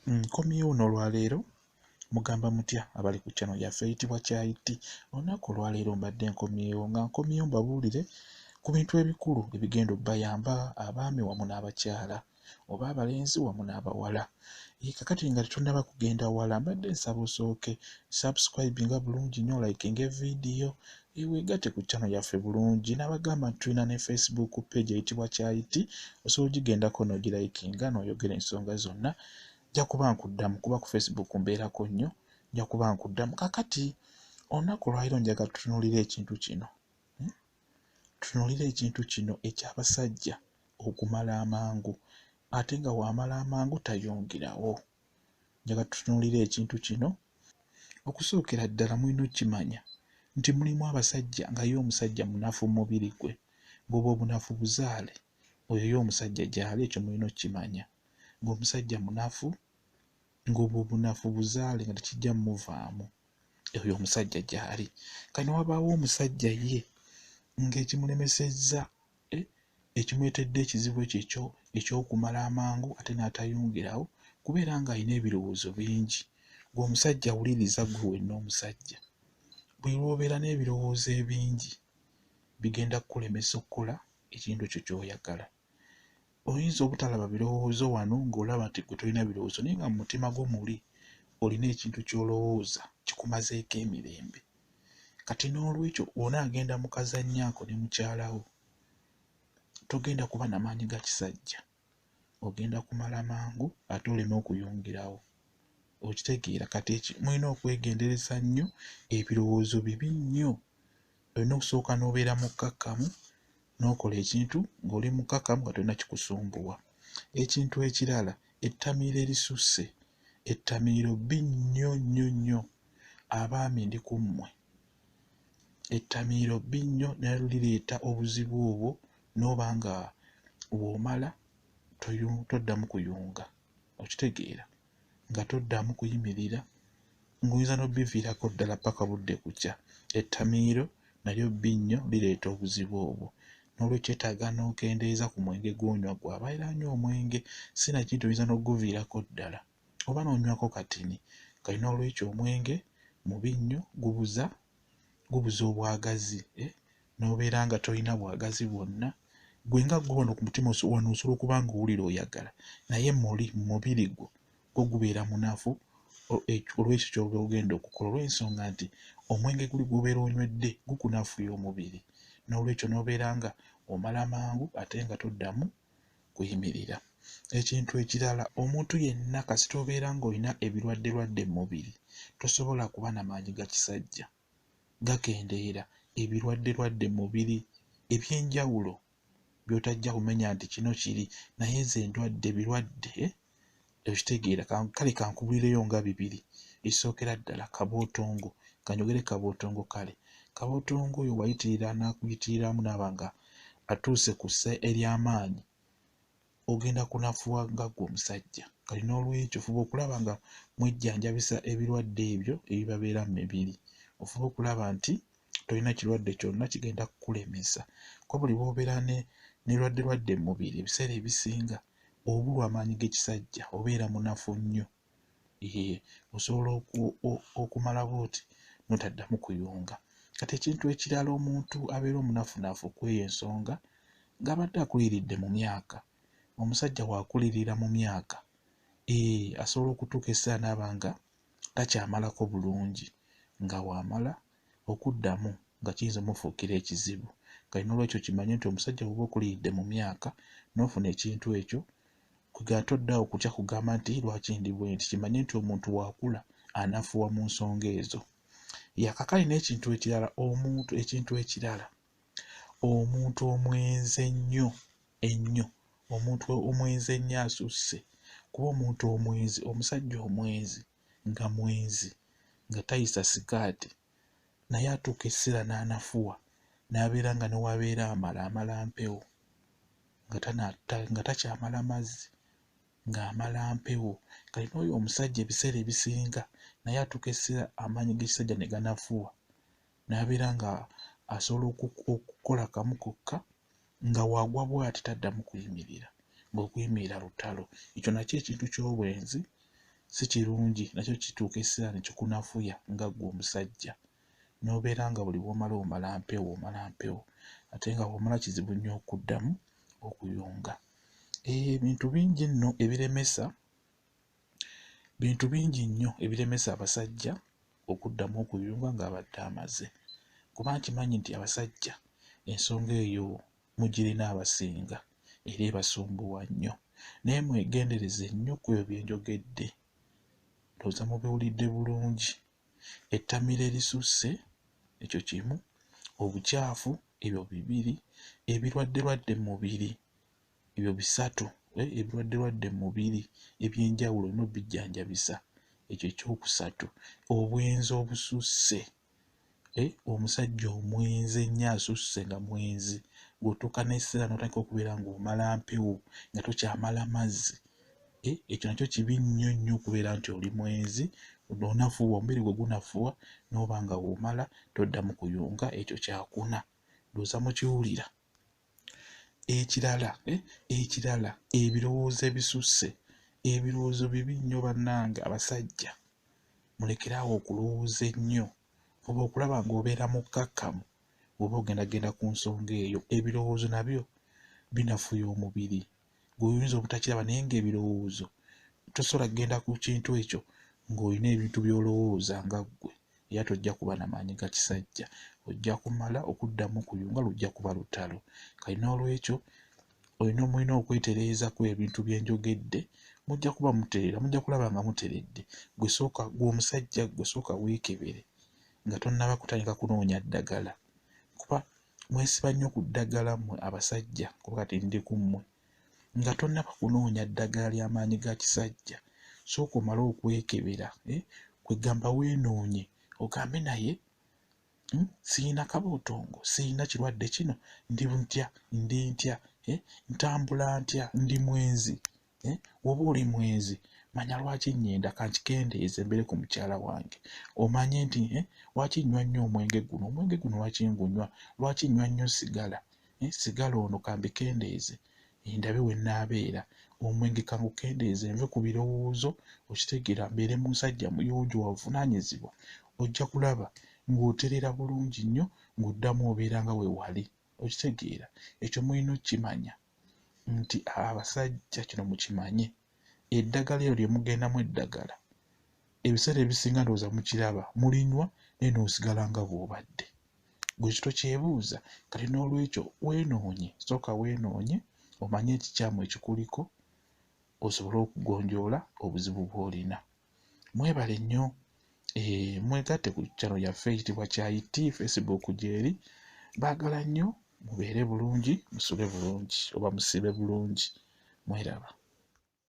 Nkomyewo n'olwaleero. Mugamba mutya abali ku channel yaffe eyitibwa Kyayi Tea? Olunaku olwaleero mbadde nkomyewo, nga nkomyewo mbabuulire ku bintu ebikulu ebigenda obbayamba abaami wamu n'abakyala, oba abalenzi wamu n'abawala. Kakati nga tetunnaba kugenda wala, mbadde nsaba osooke subscribinga bulungi nnyo, likinga evidiyo, weegatte ku channel yaffe bulungi. N'abagamba nti tulina ne Facebook page eyitibwa Kyayi Tea, osobola ogigendako n'ogilikinga n'oyogera ensonga zonna. Nja kuba nkuddamu kuba ku Facebook mbeerako nnyo, nja kuba nkuddamu. Kakati olunaku olwaleero njagala tutunuulire ekintu kino, tutunuulire ekintu kino eky'abasajja okumala amangu, ate nga wamala amangu tayongerawo. Njagala tutunuulire ekintu kino. Okusookera ddala mulina okkimanya nti mulimu abasajja nga ye omusajja munafu mu mubiri gwe, ng'obwo obunafu buzaale, oyo ye omusajja gy'ali, ekyo mulina okkimanya. Ng'omusajja munafu, ng'obwo obunafu buzaale nga tekijja muvaamu, oyo omusajja gy'ali. Kati ne wabaawo omusajja ye ng'ekimulemesezza, ekimuleetedde ekizibu ekyo eky'okumala amangu ate n'atayongerawo, kubeera ng'alina ebirowoozo bingi. Ng'omusajja wuliriza ggwe wenna omusajja, buli lw'obeera n'ebirowoozo ebingi bigenda kukulemesa okukola ekintu ekyo ky'oyagala. Oyinza obutalaba birowoozo wano ng'olaba nti ggwe tolina birowoozo, naye nga mu mutima gwo muli olina ekintu ky'olowooza kikumazeeko emirembe. Kati n'olwekyo bw'onaagenda mu kazannyo ako ne mukyala wo, togenda kuba na maanyi ga kisajja, ogenda kumala mangu ate oleme okuyongerawo. Okitegeera? Kati mulina okwegendereza nnyo, ebirowoozo bibi nnyo. Olina okusooka n'obeera mukkakkamu n'okola ekintu ng'oli mukkakkamu nga tolina kikusumbuwa. Ekintu ekirala, ettamiiro erisusse. Ettamiiro bbi nnyo nnyo nnyo. Abaami ndi ku mmwe. Ettamiiro bbi nnyo nalyo lireeta obuzibu obwo, n'oba nga bw'omala toddamu kuyunga. Okitegeera? Nga toddamu kuyimirira, ng'oyinza n'obbiviirako ddala paka budde kukya. Ettamiiro nalyo bbi nnyo, lireeta obuzibu obwo. N'olwekyo kyetaaga n'okendeeza ku mwenge gw'onywa ggwe abeera anywa omwenge, si nakindi oyinza n'oguviirako ddala oba n'onywako katini. Kati n'olwekyo omwenge mubi nnyo, gubuza obwagazi, n'obeera nga tolina bwagazi bwonna. Ggwe nga ggwe wano ku mutima wano osobola okuba ng'owulira oyagala, naye muli mu mubiri gwo gwo gubeera munafu olw'ekyo ky'oba ogenda okukola, olw'ensonga nti omwenge guli gw'obeera onywedde gukunafuya omubiri. N'olwekyo n'obeera nga omala mangu ate nga toddamu kuyimirira. Ekintu ekirala, omuntu yenna kasita obeera ng'olina ebirwadderwadde mu mubiri, tosobola kuba na maanyi ga kisajja, gakendeera. Ebirwadderwadde mu mubiri eby'enjawulo by'otajja kumenya nti kino kiri, naye nze ndwadde birwadde, okitegeera? Kale kankubulireyo nga bibiri. Ekisookera ddala kabootongo, kanjogere kabootongo kale. Kabootongo oyo wayitirira n'akuyitiriramu n'aba nga atuuse ku ssa ery'amaanyi, ogenda kunafuwa nga ggwe omusajja. Kati n'olwekyo fuba okulaba nga mwejjanjabisa ebirwadde ebyo ebibabeera mu mibiri. Ofuba okulaba nti tolina kirwadde kyonna kigenda kukulemesa. Kuba buli lw'obeera n'ebirwadderwadde mu mubiri, ebiseera ebisinga obulwa amaanyi g'ekisajja, obeera munafu nnyo. Osobola okumala bw'oti n'otaddamu kuyunga. Kati ekintu ekirala, omuntu abeera omunafunafu ku eyo ensonga ng'abadde akuliridde mu myaka. Omusajja bw'akulirira mu myaka, asobola okutuuka essaawa n'aba nga takyamalako bulungi, nga bw'amala okuddamu nga kiyinza omufuukira ekizibu. Kati n'olwekyo kimanye nti omusajja bw'oba okuliridde mu myaka n'ofuna ekintu ekyo, kwegamba toddaawo kutya kugamba nti lwaki ndi bwe nti. Kimanye nti omuntu bw'akula anafuwa mu nsonga ezo. Kaakati n'ekintu ekirala, ekintu ekirala, omuntu omwenzi ennyo ennyo, omuntu omwenzi ennyo asusse. Kuba omuntu omwenzi, omusajja omwenzi nga mwenzi nga tayisa sikaati, naye atuuka ekiseera n'anafuwa, n'abeera nga ne w'abeera amala, amala mpewo, nga takyamala mazzi, ng'amala mpewo. Kati n'oyo omusajja ebiseera ebisinga naye atuuka ekiseera amaanyi g'ekisajja ne ganafuwa, n'abeera nga asobola okukola kamu kokka, nga w'agwa bw'ati taddamu kuyimirira, ng'okuyimirira lutalo. Ekyo nakyo ekintu ky'obwenzi si kirungi, nakyo kituuka ekiseera ne kikunafuya nga ggwe omusajja, n'obeera nga buli bw'omala omala mpewo, omala mpewo, ate nga bw'omala kizibu nnyo okuddamu okuyunga. Ebintu bingi nno ebiremesa, bintu bingi nnyo ebiremesa abasajja okuddamu okuyunga ng'abadde amaze, kuba nkimanyi nti abasajja ensonga eyo mugirina abasinga era ebasumbuwa nnyo, naye mwegendereze nnyo ku ebyo bye njogedde. Ndowooza mubiwulidde bulungi. Ettamiro erisusse, ekyo kimu, obukyafu, ebyo bibiri, ebirwadderwadde mu mubiri, ebyo bisatu, ebirwadderwadde mu mubiri eby'enjawulo olina obbijjanjabisa, ekyo ekyokusatu, obwenzi obususse, omusajja omwenzi ennyo asusse nga mwenzi, ng'otuuka n'ekiseera n'otandika okubeera ng'omala mpewo nga tokyamala mazzi, ekyo nakyo kibi nnyo nnyo okubeera nti oli mwenzi, onafuwa, omubiri gwo gunafuwa n'oba nga bw'omala toddamu kuyunga, ekyo kyakuna. Ndowooza mukiwulira. Ekirala, ekirala ebirowoozo ebisusse, ebirowoozo bibi nnyo bannange abasajja, mulekere awo okulowooza ennyo, fuba okulaba ng'obeera mukkakkamu bw'oba ogendagenda ku nsonga eyo. Ebirowoozo nabyo binafuya omubiri, ggwe oyinza obutakiraba naye ng'ebirowoozo tosobola kugenda ku kintu ekyo ng'olina ebintu by'olowooza nga ggwe, era tojja kuba na maanyi ga kisajja, ojja kumala okuddamu okuyunga lujja kuba lutalo. Kati noolwekyo olina mulina okwetereeza ku ebintu bye njogedde, mujja kuba mutereera, mujja kulaba nga muteredde. Ggwe sooka, ggwe omusajja ggwe sooka weekebere nga tonnaba kutandika kunoonya ddagala, kuba mwesiba nnyo ku ddagala mmwe abasajja, kuba kati ndi ku mmwe. Nga tonnaba kunoonya ddagala ly'amaanyi ga kisajja, sooka omale okwekebera, kwe ggamba weenoonye ogambe naye siyina kabootongo, siyina kirwadde kino, ndi ntya, ndi ntya, ntambula ntya, ndi mwenzi, Bw'oba oli mwenzi manya lwaki nnyenda, kankikendeeze mbeere ku mukyala wange, omanye nti lwaki nnywa nnyo omwenge guno, omwenge guno lwaki ngunywa, lwaki nnywa nnyo sigala, sigala ono kambikendeeze ndabe we nnaabeera, omwenge kangukendeeze nve ku birowoozo, okitegeera, mbeere musajja muyonjo wa buvunaanyizibwa, ojja kulaba ng'otereera bulungi nnyo ng'oddamu obeera nga bwe wali, okitegeera. Ekyo mulina okkimanya nti abasajja kino mukimanye, eddagala eryo lye mugendamu eddagala, ebiseera ebisinga ndowooza mukiraba, mulinywa naye n'osigala nga bw'obadde. Ggwe ekyo tokyebuuza. Kati noolwekyo weenoonye, sooka weenoonye omanye ekikyamu ekikuliko osobole okugonjoola obuzibu bw'olina. Mwebale nnyo, mwegatte ku channel yaffe eyitibwa Kyayi Tea, Facebook gy'eri. Mbaagala nnyo, mubeere bulungi, musule bulungi oba musiibe bulungi. Mweraba.